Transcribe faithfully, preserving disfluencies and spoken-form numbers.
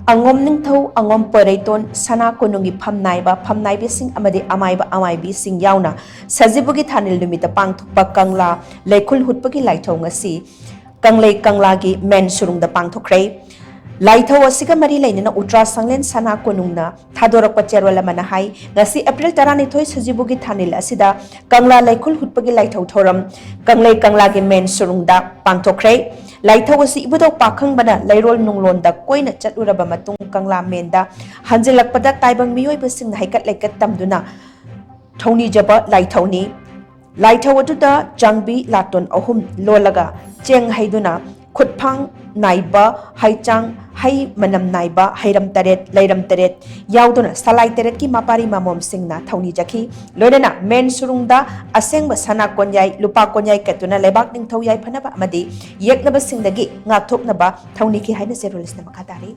ꯑꯉꯣꯝ ꯅꯤꯡꯊꯧ, ꯑꯉꯣꯝ ꯄꯣꯏꯔꯩꯇꯣꯟ, ꯁꯅꯥ ꯀꯣꯅꯨꯡꯒꯤ ꯐꯝꯅꯥꯏꯕ, ꯐꯝꯅꯥꯏꯕꯤꯁꯤꯡ ꯑꯃꯗꯤ ꯑꯃꯥꯏꯕ, ꯑꯃꯥꯏꯕꯤꯁꯤꯡ ꯌꯥꯎꯅ ꯁꯖꯤꯕꯨꯒꯤ ꯊꯥꯅꯤꯜ ꯅꯨꯃꯤꯠꯇ ꯄꯥꯡꯊꯣꯛꯄ ꯀꯪꯂꯥ ꯂꯩꯈꯨꯜ ꯍꯨꯠꯄꯒꯤ ꯂꯥꯏꯊꯧ ꯉꯁꯤ ꯀꯪꯂꯩ ꯀꯪꯂꯥꯒꯤ ꯃꯦꯟ ꯁꯨꯔꯨꯡꯗ ꯄꯥꯡꯊꯣꯛꯈ꯭ꯔꯦ꯫ ꯂꯥꯏꯊꯧ ꯑꯁꯤꯒ ꯃꯔꯤ ꯂꯩꯅꯅ ꯎꯇ꯭ꯔꯥ ꯁꯪꯂꯦꯟ ꯁꯅꯥ ꯀꯣꯅꯨꯡꯅ ꯊꯥꯗꯣꯔꯛꯄ ꯆꯦꯔꯣꯜ ꯑꯃꯅ ꯍꯥꯏ, ꯉꯁꯤ ꯑꯦꯄ꯭ꯔꯤꯜ ꯇꯔꯥꯅꯤꯊꯣꯏ ꯁꯖꯤꯕꯨꯒꯤ ꯊꯥꯅꯤꯜ ꯑꯁꯤꯗ ꯀꯪꯂꯥ ꯂꯩꯈꯨꯜ ꯍꯨꯠꯄꯒꯤ ꯂꯥꯏꯊꯧ ꯊꯧꯔꯝ ꯀꯪꯂꯩ ꯀꯪꯂꯥꯒꯤ ꯃꯦꯟ ꯁꯨꯔꯨꯡꯗ ꯄꯥꯡꯊꯣꯛꯈ꯭ꯔꯦ꯫ ꯂꯥꯏꯊꯧ ꯑꯁꯤ ꯏꯕꯨꯙꯧ ꯄꯥꯈꯪꯕꯅ ꯂꯩꯔꯣꯜ ꯅꯨꯡꯂꯣꯟꯗ ꯀꯣꯏꯅ ꯆꯠꯂꯨꯔꯕ ꯃꯇꯨꯡ ꯀꯪꯂꯥ ꯃꯦꯟꯗ ꯍꯟꯖꯤꯜꯂꯛꯄꯗ ꯇꯥꯏꯕꯪ ꯃꯤꯑꯣꯏꯕꯁꯤꯡꯅ ꯍꯩꯀꯠ ꯂꯩꯀꯠ ꯇꯝꯗꯨꯅ ꯊꯧꯅꯤꯖꯕ ꯂꯥꯏꯊꯧꯅꯤ꯫ ꯂꯥꯏꯊꯧ ꯑꯗꯨꯗ ꯆꯥꯡꯕꯤ ꯂꯥꯇꯣꯟ ꯑꯍꯨꯝ ꯂꯣꯜꯂꯒ ꯆꯦꯡ ꯍꯩꯗꯨꯅ ꯈꯨꯠꯐꯥꯡ ꯅꯥꯏꯕ, ꯍꯩꯆꯥꯡ, ꯍꯩ ꯃꯅꯝ ꯅꯥꯏꯕ, ꯍꯩꯔꯝ ꯇꯔꯦꯠ, ꯂꯩꯔꯝ ꯇꯔꯦꯠ ꯌꯥꯎꯗꯨꯅ ꯁꯂꯥꯏ ꯇꯔꯦꯠꯀꯤ ꯃꯄꯥꯔꯤ ꯃꯃꯣꯝꯁꯤꯡꯅ ꯊꯧꯅꯤꯖꯈꯤ꯫ ꯂꯣꯏꯅꯅ ꯃꯦꯟ ꯁꯨꯔꯨꯡꯗ ꯑꯁꯦꯡꯕ ꯁꯅꯥ ꯀꯣꯟꯌꯥꯏ, ꯂꯨꯄꯥ ꯀꯣꯟꯌꯥꯏ ꯀꯠꯇꯨꯅ ꯂꯩꯕꯥꯛ ꯅꯤꯡꯊꯧ ꯌꯥꯏꯐꯅꯕ ꯑꯃꯗꯤ ꯌꯦꯛꯅꯕꯁꯤꯡꯗꯒꯤ ꯉꯥꯛꯊꯣꯛꯅꯕ ꯊꯧꯅꯤꯈꯤ ꯍꯥꯏꯅ ꯆꯦꯔꯣꯜ ꯑꯁꯤꯅ ꯃꯈꯥ ꯇꯥꯔꯤ꯫